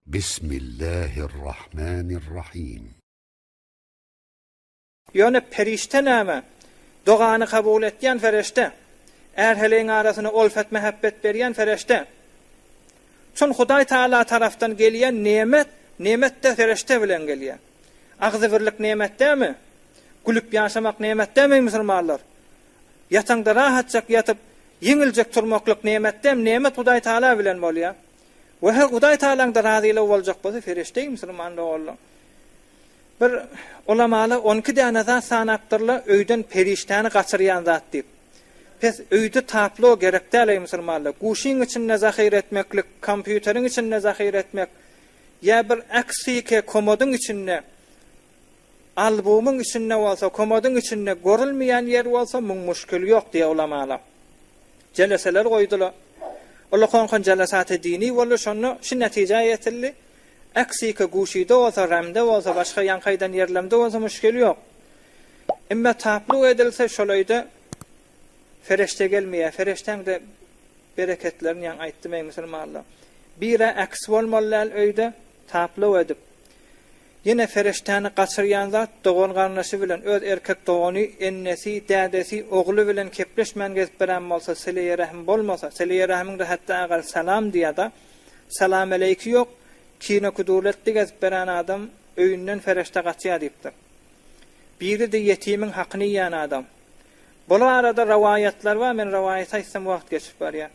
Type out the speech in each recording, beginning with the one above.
Bismillahirrahmanirrahim. Ýöne perişde näme? Dogany kabul etýän fereşde. Är-heleýiň arasyna olfet-mähebbet berýän fereşde. Çün Hudaý Taala tarapdan gelýän nemet, nemet-de fereşde bilen gelýär. Agzybirlik nemet dälmi? Gülüp ýaşamak nemet dälmi, eý musulmanlar? Ýataňda rahatjak ýatyp, ýeňiljek turmaklyk nemet dälmi? Nemet Hudaý Taala bilen bolýar. We her Hudaý Taalaňda razylygy boljak bolsa, fereşde musulman doganlar. Bir ulamalar onki däne zat sanapdyrlar, öýden perişdäni gaçyrýan zat diýip. Pes öýde taplo gerek däl eý musulmanlar. Guşyň içinde zahyr etmeklik, kompýuteriň içinde zahyr etmek, ýa bir äksike komodyň içinde, albomyň içinde bolsa, komodyň içinde görülmeýän ýer bolsa muň muşkili ýok diýýär ulamalar. Jeleseler goýdular. Ulakankan jelesaty dini boldy, şonda şu netijä ýetildi. Äksike guşyda bolsa, ramda bolsa, başga ýaňkaýdan ýerlemde bolsa muşkil ýok. Emme taplyk edilse şol öýde fereşde gelmeýär. Fereşdäň-de bereketlerini ýaňy aýtdym eý musulmanlar. Birä äks bolmaly däl öýde taplyk edip. Ýene fereşdäni gaçyrýan zat dogan-garyndaşy bilen öz erkek dogany, ennesi, dädesi, ogly bilen kepleşmän gezip beren bolsa, sileýi-rähim bolmasa, sileýi-rähimiň-de hatda agal salam diýýär-da, Salamaleýki ýok, kine-kuduretli gezip beren adam öýünden fereşde gaçýar diýipdir. Biri-de ýetimiň hakyny iýen adam. Bul barada rowaýatlar bar, men rowaýat aýtsam wagt geçip barýar.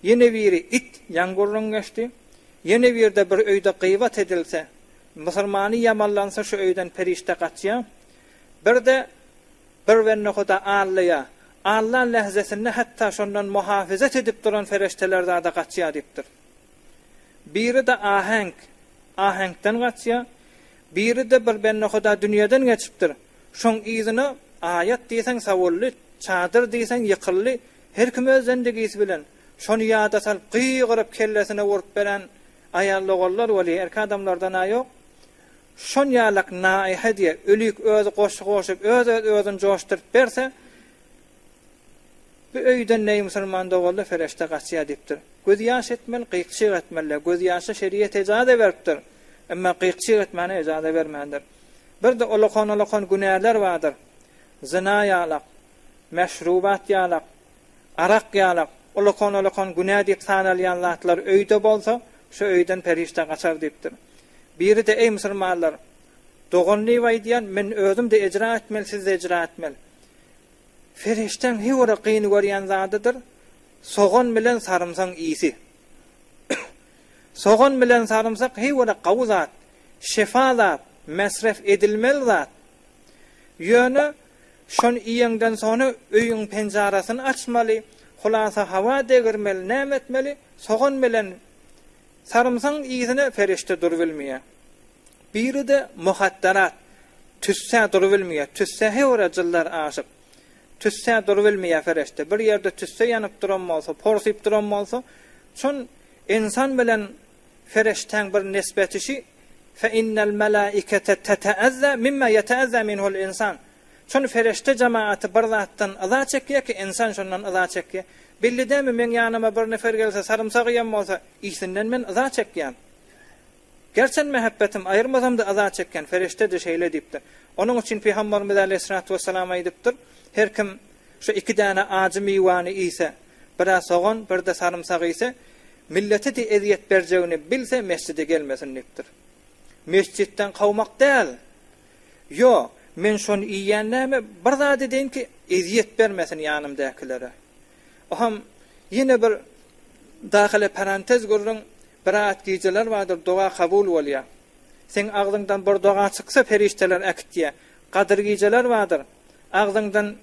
Ýene biri it, ýaňy gürrüň geçdi. Ýene birde bir öýde gybat edilse, musulmany ýamanlansa şu öýden perişde gaçýar. Bir-de Bir bende Huda allaýa. Allan lähzesinde hatda şondan muhafizet edip duran fereşteler zada gaçýar diýipdir. Biri-de aheňk, aheňkden gaçýar. Biri-de bir bende Huda dünýeden geçipdir. Şoň yzyna aýat diýseň sawuldy, çadyr diýseň ýykyldy, her kim öz zendigisi bilen şony ýada salyp gygyryp kellesine urup beren aýal-ogullar weli erkek adamlardan-a ýok. Şon ýalak naýha diýe, ölik özi goşgy goşup, öz-öz özüni joşduryp berse, bu öýden neý musulman doganly fereşde gaçýar diýipdir. Göz ýaş etmeli, gyk-çyg etmeli. Göz ýaşa şeriýet ejaza beripdir. Emma gyk-çyg etmäne ejaza bermändir. Bir-de olakan-olakan günäler bardyr. Zyna ýalak, meşrubat ýalak, arak ýalak, olakan-olakan günä diýip sanalýan zatlar öýde bolsa, şo öýden perişde gaçar diýipdir. Biri-de, Eý, musulmanlar! Dogan diýip aýdýan, men özüm-de ejra etmeli, siz-de ejra etmeli. Ferişdäň heý bir kyn görýän zadydyr, sogan bilen sarymsaň ysy. Sogan bilen sarymsak heý bir gawy zat, şefa zat, mesref edilmeli zat. Ýöne, şony iýeňden soňra öýüň penjarasyny açmaly, hulasa hawa degirmeli, näme etmeli, sogan bilen Sarymsagyň yzyna perişde durubilmeýär. Biri-de muhaddarat, tüssä durubilmeýär. Tüssä heora jyllar aşyp. Tüssä durubilmeýär perişde. Bir ýerde tüsse ýanyp duran bolsa, porsyp duran bolsa, şon ynsan bilen fereşdäň bir nisbeti şi, Fe innel melaikete teteezza mimma yeteezza minhul insan. Şony fereşde jemagaty bir zatdan yza çekýär ki, ynsan şondan yza çekýär. Belli dälmi, meň ýanyma bir nefer gelse, sarymsak iýen bolsa, isinden men yza çekýän. Gerçem mähepbetim aýyrmasam-da yza çekýän. Fereşde-de şeýle diýipdir. Onuň üçin Pygamberimiz aleýhissalatu wessalam aýdypdyr, Her kim şu iki däne ajy miwäni iýse, bir-ä sogan, bir-de sarymsak iýse, millete-de ezýet berjegini bilse, mesjide gelmesin diýipdir. Mesjitden kowmak däl. Ýo, men şony iýýän näme, bir zat edeýin ki, ezýet bermesin ýanymdäkilere. Oham, ýene bir dahyly parantez gürrüň, biraat gijeler bardyr, doga kabul bolýar. Seň agzyňdan bir doga çyksa perişdeler äkitýär. Gadyr gijeler bardyr, agzyňdan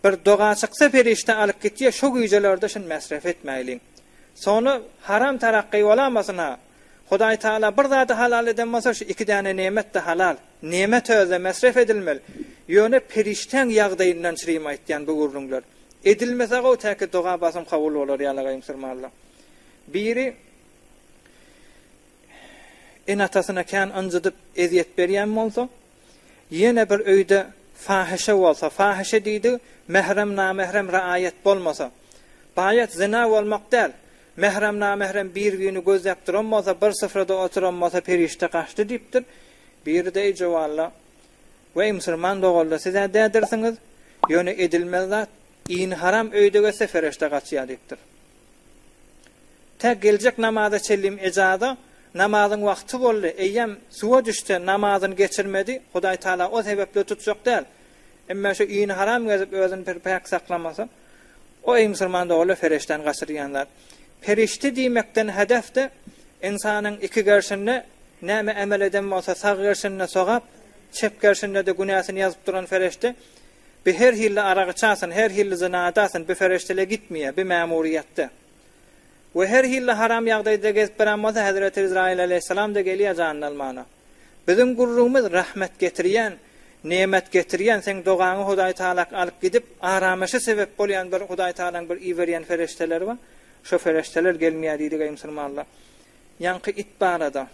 bir doga çyksa perişde alyp gitýär, şo gijelerde şuny mesref etmäýliň. Soňra haram tarakgy bolamasyn-ha. Hudaý Tagala bir zady halal eden bolsa şu iki däne nemet-de halal. Nemet özde mesref edilmeli. Ýöne perişdäň ýagdaýyndan çyrim aýtýan bu gürrüňler. Edilmese gowy täki doga basym kabul bolar ýalagaý musurmanlar. Biri ene-atasyna kän ynjydyp ezýet berýän bolsa, ýene bir öýde fahyşa bolsa, fahyşa diýdigi mährem-namährem raýat bolmasa. Baýat zyna bolmak däl. Mährem-namährem bir-birini gözläp duran bolsa, bir syfrada oturan bolsa perişde gaçdy diýipdir. Biri-de eý jowalla, Weý musulman doganlar siz-ä dädirsiňiz, ýöne edilmez zat, ini haram öýde gezse fereşde gaçýar diýipdir. Tä geljek namaza çenlim ejaza, namazyň wagty boldy, eýýäm suwa düşse namazyny geçirmedi, Hudaý Taala o sebäpli tutjak däl. Emma şu ini haram gezip özüni bir päk saklamasa, o eý musulman doganlar fereşdäni gaçyrýan zat. Perişde diýmekden hedef-de ynsanyň iki gerşinde näme emel eden bolsa sag gerşinde sogap, çep gerşinde-de günäsini ýazyp duran fereşde. Bi her hilli arak içasyn, her hilli zyna edasyn, bi fereştele gitmeýär, bi mämuriýetde. We her hilli haram ýagdaýda gezip beren bolsa Hezreti Yzraýyl aleýhissalam-da gelýär janyny almana. Biziň gürrüňimiz rahmet getirýän, nemet getirýän, seň dogaňy Hudaý Tagalak alyp gidip, aramyşa sebep bolýan bir Hudaý Tagalaň bir iberýän fereşteleri bar. Şo fereşteler gelmeýär diýdik eý musulmanlar. Ýaňky it barada.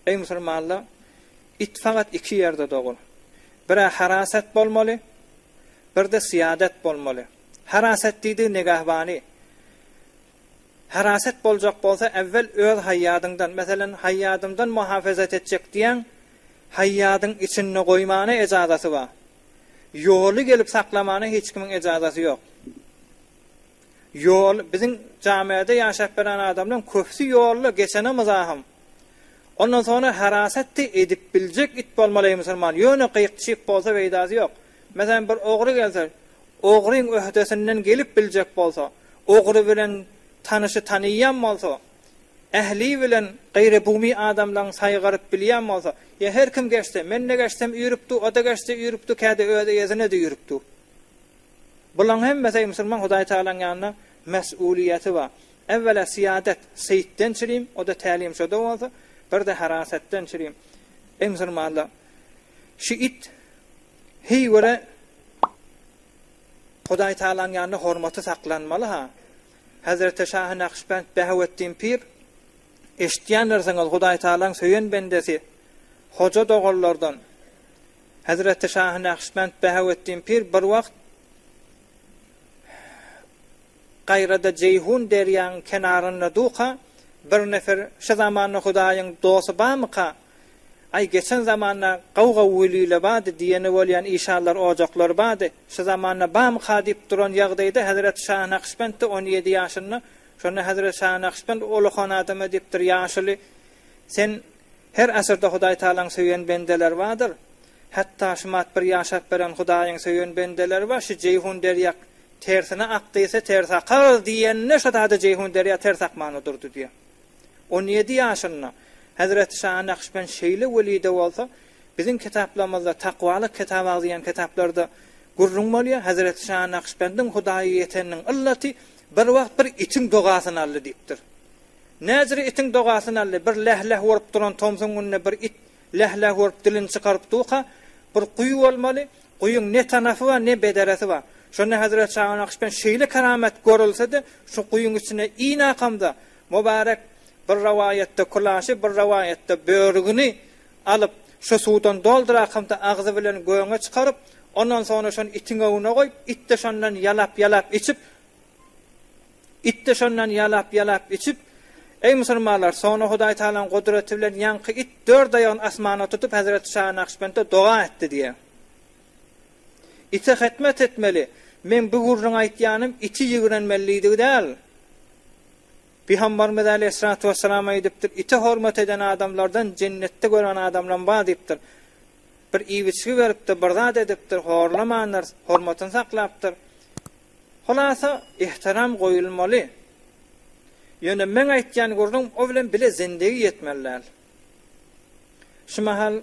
Eý musulmanlar, it fakat iki ýerde dogur. Bir-ä harasat bolmaly, bir-de syýadat bolmaly. Harasat diýdigi negahbany. Harasat boljak bolsa äwwel öz haýýadyňdan, meselen, haýýadymdan muhafazat etjek diýýäň, haýýadyň içinde goýmana ejazasy bar. Ýoly gelip saklamana hiç kimiň ejazasy ýok. Ýol, biziň jamiada ýaşap beren adamlaryň köpüsi ýolda geçene myzahym. Ondan soňra harasat-da edip biljek it bolmaly eý musulman, ýöne gyk-çyk bolsa peýdasy ýok. Meselem bir ogry gelse, ogryň öhdesinden gelip biljek bolsa, ogry bilen tanyşy tanyýan bolsa, ähli bilen gaýry-bumi adamlaň saýgaryp bilýän bolsa, ýa her kim geçse, men-de geçsem üýrüp du, o-da geçse üýrüp du, käde öz eýesine-de üýrüp du. Bulaň hemmesi eý musulman Hudaý Tagalaň ýanynda mes'uliýeti bar. Äwwela syýadat, seýitden çirim, o-da tälim şo-da bolsa, bir-de harasatdan çirim. Eý musulmanlar, şu it heý göre Hudaý Tagalaň ýanynda hormaty saklanmaly-ha. Hezreti Şahy Nakşbend Behawetdin pir, eşitýändirsiňiz, Hudaý Tagalaň söýen bendesi, hoja doganlardan. Hezreti Şahy Nakşbend Behawetdin pir bir wagt gaýrada Jeýhun derýaň kenarynda duka, bir nefer şu zamanda Hudaýyň dosty barmyka? Aý, geçen zamanda gaw-gaw welile bardy, diýeni bolýan işanlar, ojaklar bardy, şu zamanda barmyka diýip duran ýagdaýda Hezreti Şahy Nakşbend-de 17 ýaşynda, şonda Hezreti Şahy Nakşbend ulukan adama diýipdir, Ýaşuly, sen Her asyrda Hudaý Tagalaň söýen bendeleri bardyr. Hatda şumat bir ýaşap beren Hudaýyň söýen bendeleri bar, şu Jeýhun derýa tersine ak diýse ters akar diýenine şo zada Jeýhun derýa ters akmana durdy diýýär. 17 ýaşynda Hezreti Şahy Nakşbend şeýle weli-de bolsa, biziň kitaplarymyzda takwalyk kitap agzaýan kitaplarda gürrüň bolýar, Hezreti Şahy Nakşbendiň Hudaýa ýeteniniň yllaty bir wagt bir itiň dogasyny aldy diýipdir. Näjüre itiň dogasyny aldy. Bir läh-läh bolup duran tomsuň gününde bir it läh-läh bolup dilini çykaryp durka, bir guýy bolmaly. Guýyň ne tanapy bar, ne bederesi bar. Şonda Hezreti Şahy Nakşbend şeýle keramet görülse-de, şu guýyň içine inakamda, mübärek bir rowaýatda kulaşy, bir rowaýatda börügini alyp, şu suwdan doldurakamda agzy bilen göňe çykaryp, ondan soňra şony itiň öňüne goýup, it-de şondan ýalap-ýalap içip, It-de şondan ýalap-ýalap içip, Eý, musulmanlar, soňra Hudaý Tagalaň gudraty bilen ýaňky it dört aýagyny asmana tutup Hezreti Şahy Nakşbende doga etdi diýýär. Ite hytmet etmeli. Meň bu gürrüňi aýtýanym iti ýigrenmeli diýdigi däl. Pygamberimiz aleýhissalatu wessalam aýdypdyr, Ite hormat eden adamlardan jennetde gören adamlam bar diýipdir. Bir iýip-içgi beripdir, bir zat edipdir, horlamandyr, hormatyny saklapdyr. Hulasa, ehtiram goýulmaly. Ýöne meň aýtýan gürrüňim o bilen bile zindegi ýetmeli däl. Şu mahal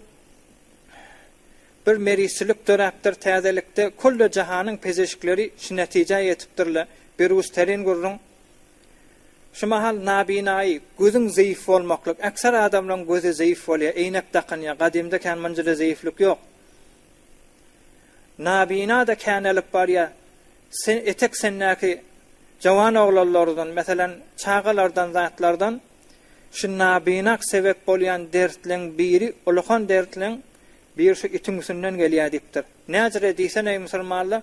bir merizçilik döräpdir täzelikde külle jahanyň pezeşikleri şu netijä ýetipdirle. Birus terin gürrüň. Şu mahal nabinaýy, gözüň zeýif bolmaklyk, ekser adamlaryň gözi zeýif bolýar, eýnek dakynýar, gadymda kän munjada zeýiflik ýok. Nabina-da känelip barýar. Sen etek sendäki jawan oglanlardan, meselem, çagalardan zatlardan şu nabinak sebep bolýan dertleň biri, ulukan dertleň biri şu itiň üstünden gelýär diýipdir. Näjire diýsene eý musulmanlar,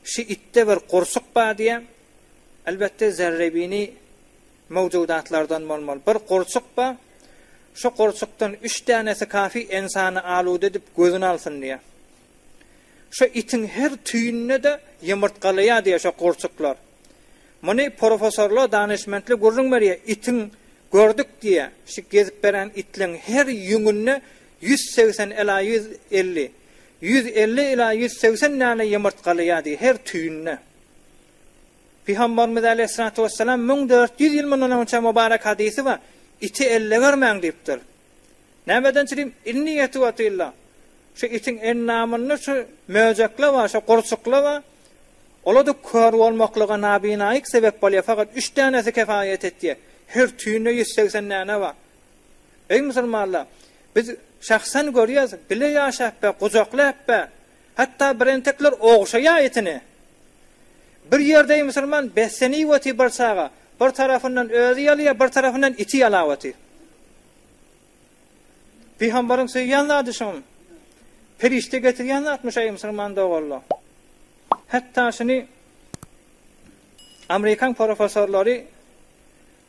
şu itde bir gurçuk bar diýýär. Elbetde zerrebini. mewjudatlardan bolmaly. Bir gurçuk bar, şo gurçukdan üç dänesi kafi ensany aluda edip gözüni alsyn diýýär. Şo itiň her tüýünde-de ýumurtgalaýar diýýär şo gurçuklar. Muny professorlar, danyşmentler gürrüň berýär, itiň gördük diýýär, şu gezip beren itleň her ýüňünde 180 ila 150, 150 ila 180 däne ýumurtgalaýar diýýär her tüýünde. Pygamberimiz aleýhissalatu wessalam 1400 ýyl mundan öňçe mübarek hadysy bar, Iti elle bermäň diýipdir. Nämeden çürim indi ýetip otyrlar. Şu itiň endamynda şu möjekler bar, şu gurçuklar bar. Olar-da kör bolmaklyga nabinaýyk sebäp bolýar. Fakat üç dänesi kefaýet etýär. Her tüýünde 180 däne bar. Eý musulmanlar, biz şahsan görýäs, bile ýaşap be, gujaklap be. Hatda birentekler ogşaýar itini. Bir ýerde eý musulman beslenip otyr bir çaga. Bir tarapyndan özi ýalaýar, bir tarapyndan iti ýalap otyr. Pygambaryň söýýän zady şoň. Perişde getirýän zatmyş eý musulman doganlar. Hatda şuny Amerikan professorlary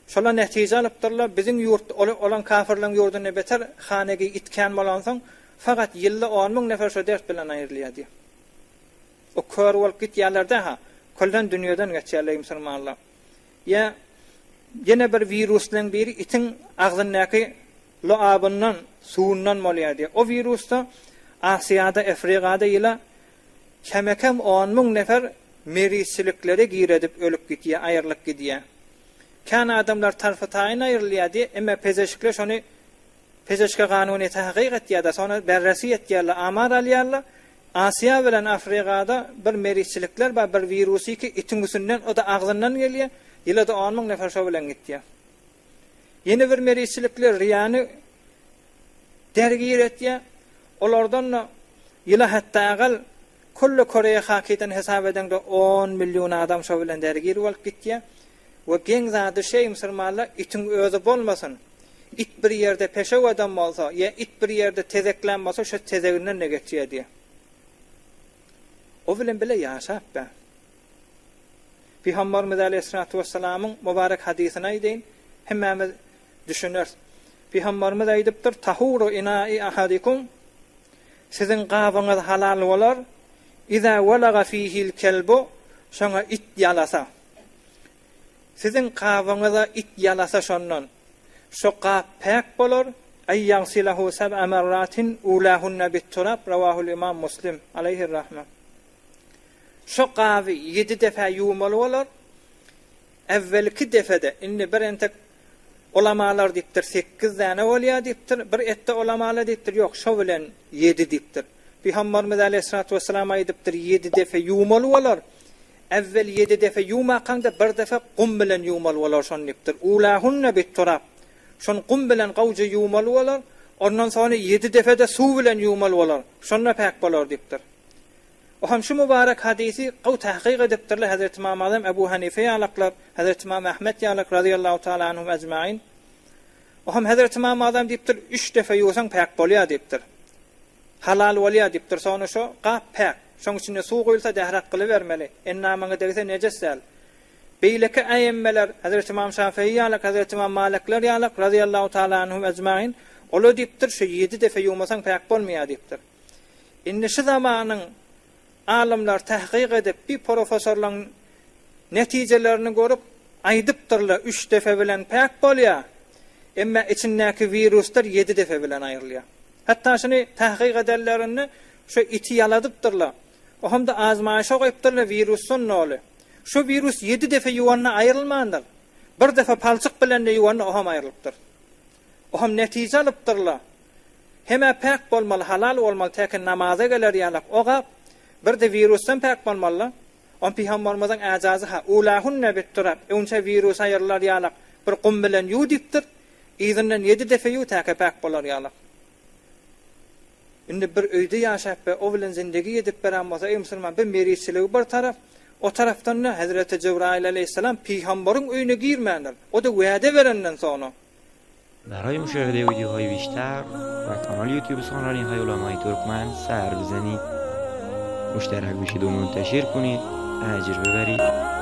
şola netije alypdyrlar, biziň ýurt olan kafirleň ýurdunda beter hanegi it kän bolansoň, fakat ýylda on müň nefer şo dert bilen aýrylýar diýip. O kör bolup gitýärler-dä ha, kölden dünýeden geçýärler eý musulmanlar. Ýa ýene bir wiruslaryň biri itiň agzyndaky loabyndan, suwundan bolýar diýýär. O wirusda Asiýada, Efrigada ýyla keme-kem on müň nefer merizçiliklere giredip ölüp gidýär, aýrylyp gidýär. Kän adamlar tarpa-taýyn aýrylýar diýýär, emma pezeşikler şony pezeşke kanuny takyk etýär-de, soňra berresi etýärler, amar alýarlar. Asiýa bilen Afrigada bir merizçilikler bar, bir wirusiki itiň üstünden, o-da agzyndan gelýär, ýyla-da on müň nefer şo bilen gitýär. Ýene bir merizçilikler riýany dergir etýär, olardan-da ýyla hatda agal külli Koreýa hakydan hesap edeňde on million adam şo bilen dergir bolup gitýär. We geň zady şeý musulmanlar itiň özi bolmasyn, it bir ýerde peşew eden bolsa, ýa it bir ýerde tezeklän bolsa şo tezeginden-de geçýär diýýär. O bilen bile ýaşap be. Pygamberimiz aleýhissalatu wessalamyň mübarek hadysyny aýdaýyn, hemmämiz düşüneris. Pygamberimiz aýdypdyr, Tahuru inai ahadikum, siziň gabyňyz halal bolar, iza welaga fihil kelbu, şoňa it ýalasa. Siziň gabyňyza it ýalasa şondan, şo gap päk bolar, Eý ýagsilehu seb'a merratin ulahunna bitturab, Rawahul Imam Muslim, aleýhir-rahme. Şo gaby ýedi depe ýuwmaly bolar. Äwwelki depede, indi bir entek ulamalar diýipdir, sekiz däne bolýar diýipdir, bir etde ulamalar diýipdir, ýok, şo bilen ýedi diýipdir. Pygamberimiz aleýhissalatu wessalam aýdypdyr, ýedi depe ýuwmaly bolar. Äwwel ýedi depe ýuwmakaňda bir depe gum bilen ýuwmaly bolar şony diýipdir. Ulahunna bitturab. Şony gum bilen gowja ýuwmaly bolar. Ondan soňra ýedi depe-de suw bilen ýuwmaly bolar. Şonda päk bolar diýipdir. O hem şu mübarek hadysy gowy tahkyk edipdirler Hezreti Ymam Azam Ebu Hanife ýalaklar, Hezreti Ymam Ahmet ýalak razyýallahu taala anhum ejmain. O hem Hezreti Ymam Azam diýipdir, üç depe ýuwsaň päk bolýar diýipdir. Halal bolýar diýipdir. Soňra şo gap päk. Şoň içinde suw guýulsa dähret gylybermeli. Endamyňa degse nejes däl. Beýleki äýemmeler, Hezreti Ymam Şafeýi ýalak, Hezreti Ymam Malikler ýalak razyýallahu taala anhum ejmain, olar diýipdir, şu ýedi depe ýuwmasaň päk bolmaýar diýipdir. Indi şu zamanyň alymlar tahkyk edip, bir professorlaryň netijelerini görüp aýdypdyrlar, üç depe bilen päk bolýar, emma içindäki wiruslar ýedi depe bilen aýrylýar. Hatda şuny tahkyk edenlerinde şu iti ýaladypdyrlar. O hem-de azmaýşa goýupdyrlar wirusdan doly. Şu wirus ýedi depe ýuwanda aýrylmandyr. Bir depe palçyk bilen-de ýuwanda o hem aýrylypdyr. O hem netije alypdyrlar. Hem-ä päk bolmaly, halal bolmaly, täki namaza geler ýalak o gap, bir-de wirusdan päk bolmaly-da. On pygamberimiziň äjazy-ha, Ulahunne bitturab, öňçä wirus aýrylar ýalak, bir gum bilen ýuw diýipdir, yzyndan ýedi depe ýuw, täke päk bolar ýalak. Indi bir öýde ýaşap we o bilen zindegi edip beren bolsa, eý musulman, bir merizçiligi bir tarap, o tarapdan-da Hezreti Jebraýyl aleýhissalam pygamberiň öýüne girmändir. O-da wäde berenden soňra. برای مشاهده ویدیوهای بیشتر و کانال یوتیوب سخنرانی های علمای ترکمن سر بزنید مشترک بشید و منتشر کنید اجر ببرید.